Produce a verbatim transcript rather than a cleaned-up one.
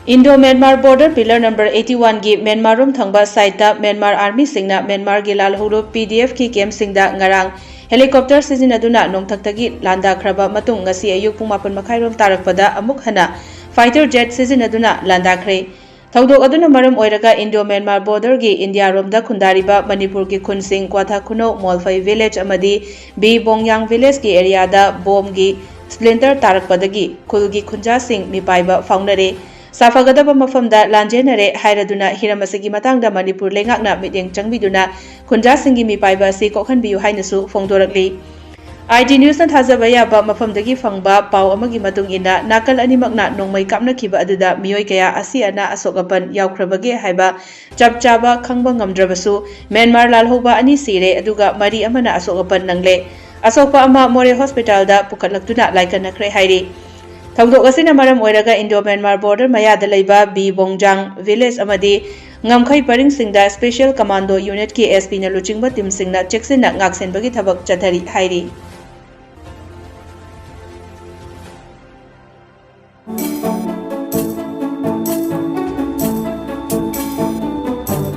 Indo-Myanmar border pillar number eighty one ꯒꯤ Myanmar ꯔꯣꯝ ꯊꯪꯕ ꯁꯥꯏꯠꯇ ꯃ꯭ꯌꯥꯟꯃꯥꯔ ꯑꯥꯔꯃꯤꯁꯤꯡꯅ ꯃ꯭ꯌꯥꯟꯃꯥꯔꯒꯤ ꯂꯥꯜꯍꯧꯂꯨꯞ P D F ꯀꯤ ꯀꯦꯝꯞꯁꯤꯡꯗ ꯉꯔꯥꯡ ꯍꯦꯂꯤꯀꯣꯞꯇꯔ ꯁꯤꯖꯤꯟꯅꯗꯨꯅ ꯅꯣꯡꯊꯛꯇꯒꯤ ꯂꯥꯟꯗꯥꯈ꯭ꯔꯕ ꯃꯇꯨꯡ ꯉꯁꯤ ꯑꯌꯨꯛ ꯄꯨꯡ ꯃꯥꯄꯟ ꯃꯈꯥꯏꯔꯣꯝ ꯇꯥꯔꯛꯄꯗ ꯑꯃꯨꯛ ꯍꯟꯅ fighter jet ꯁꯤꯖꯤꯟꯅꯗꯨꯅ ꯂꯥꯟꯗꯥꯈ꯭ꯔꯦ꯫ ꯊꯧꯗꯣꯛ ꯑꯗꯨꯅ ꯃꯔꯝ ꯑꯣꯏꯔꯒ Indo-Myanmar border ꯒꯤ ꯏꯟꯗꯤꯌꯥꯔꯣꯝꯗ ꯈꯨꯟꯗꯥꯔꯤꯕ ꯃꯅꯤꯄꯨꯔꯒꯤ ꯈꯨꯟꯁꯤꯡ ꯀ꯭ꯋꯥꯊꯥ ꯈꯨꯅꯧ ꯃꯣꯜꯐꯩ village ꯑꯃꯗꯤ B ꯕꯣꯡꯌꯥꯡ village ꯀꯤ area ꯗ ꯕꯣꯝꯒꯤ splinter ꯇꯥꯔꯛꯄꯗꯒꯤ ꯈꯨꯜꯒꯤ ꯈꯨꯟꯖꯥꯁꯤꯡ ꯃꯤꯄꯥꯏꯕ ꯐꯥꯎꯅꯔꯦ꯫ ꯁꯥꯐꯒꯗꯕ ꯃꯐꯝꯗ ꯂꯥꯟꯖꯦꯟꯅꯔꯦ ꯍꯥꯏꯔꯗꯨꯅ ꯍꯤꯔꯝ ꯑꯁꯤꯒꯤ ꯃꯇꯥꯡꯗ ꯃꯅꯤꯄꯨꯔ ꯂꯩꯉꯥꯛꯅ ꯃꯤꯠꯌꯦꯡ ꯆꯪꯕꯤꯗꯨꯅ ꯈꯨꯟꯖꯥꯁꯤꯡꯒꯤ ꯃꯤꯄꯥꯏꯕ ꯑꯁꯤ ꯀꯣꯛꯍꯟꯕꯤꯌꯨ ꯍꯥꯏꯅꯁꯨ ꯐꯣꯡꯗꯣꯔꯛꯂꯤ꯫ I T News ꯅ ꯊꯥꯖꯕ ꯌꯥꯕ ꯃꯐꯝꯗꯒꯤ ꯐꯪꯕ ꯄꯥꯎ ꯑꯃꯒꯤ ꯃꯇꯨꯡ ꯏꯟꯅ, ꯅꯥꯀꯜ ꯑꯅꯤꯃꯛꯅ ꯅꯣꯡꯃꯩ ꯀꯥꯞꯅꯈꯤꯕ ꯑꯗꯨꯗ ꯃꯤꯑꯣꯏ ꯀꯌꯥ ꯑꯁꯤ ꯑꯅꯥ ꯑꯁꯣꯛ ꯑꯄꯟ ꯌꯥꯎꯈ꯭ꯔꯕꯒꯦ ꯍꯥꯏꯕ ꯆꯞ ꯆꯥꯕ ꯈꯪꯕ ꯉꯝꯗ꯭ꯔꯕꯁꯨ, ꯃ꯭ꯌꯥꯟꯃꯥꯔ ꯂꯥꯜꯍꯧꯕ ꯑꯅꯤ ꯁꯤꯔꯦ, ꯑꯗꯨꯒ ꯃꯔꯤ ꯑꯃꯅ ꯑꯁꯣꯛ ꯑꯄꯟ ꯅꯪꯂꯦ꯫ ꯑꯁꯣꯛꯄ ꯑꯃ ꯃꯣꯔꯦ ꯍꯣꯁꯄꯤꯇꯥꯜꯗ ꯄꯨꯈꯠꯂꯛꯇꯨꯅ ꯂꯥꯏꯀꯠꯅꯈ꯭ꯔꯦ ꯍꯥꯏꯔꯤ꯫ ꯊꯧꯗꯣꯛ ꯑꯁꯤꯅ ꯃꯔꯝ ꯑꯣꯏꯔꯒ Indo-Myanmar border ꯃꯌꯥꯗ ꯂꯩꯕ B ꯕꯣꯡꯖꯥꯡ village ꯑꯃꯗꯤ ꯉꯝꯈꯩ ꯄꯔꯤꯡꯁꯤꯡꯗ special commando unit ꯀꯤ S P ꯅ ꯂꯨꯆꯤꯡꯕ ꯇꯤꯝꯁꯤꯡꯅ ꯆꯦꯛꯁꯤꯟꯅ ꯉꯥꯛꯁꯦꯟꯕꯒꯤ ꯊꯕꯛ ꯆꯠꯊꯔꯤ ꯍꯥꯏꯔꯤ꯫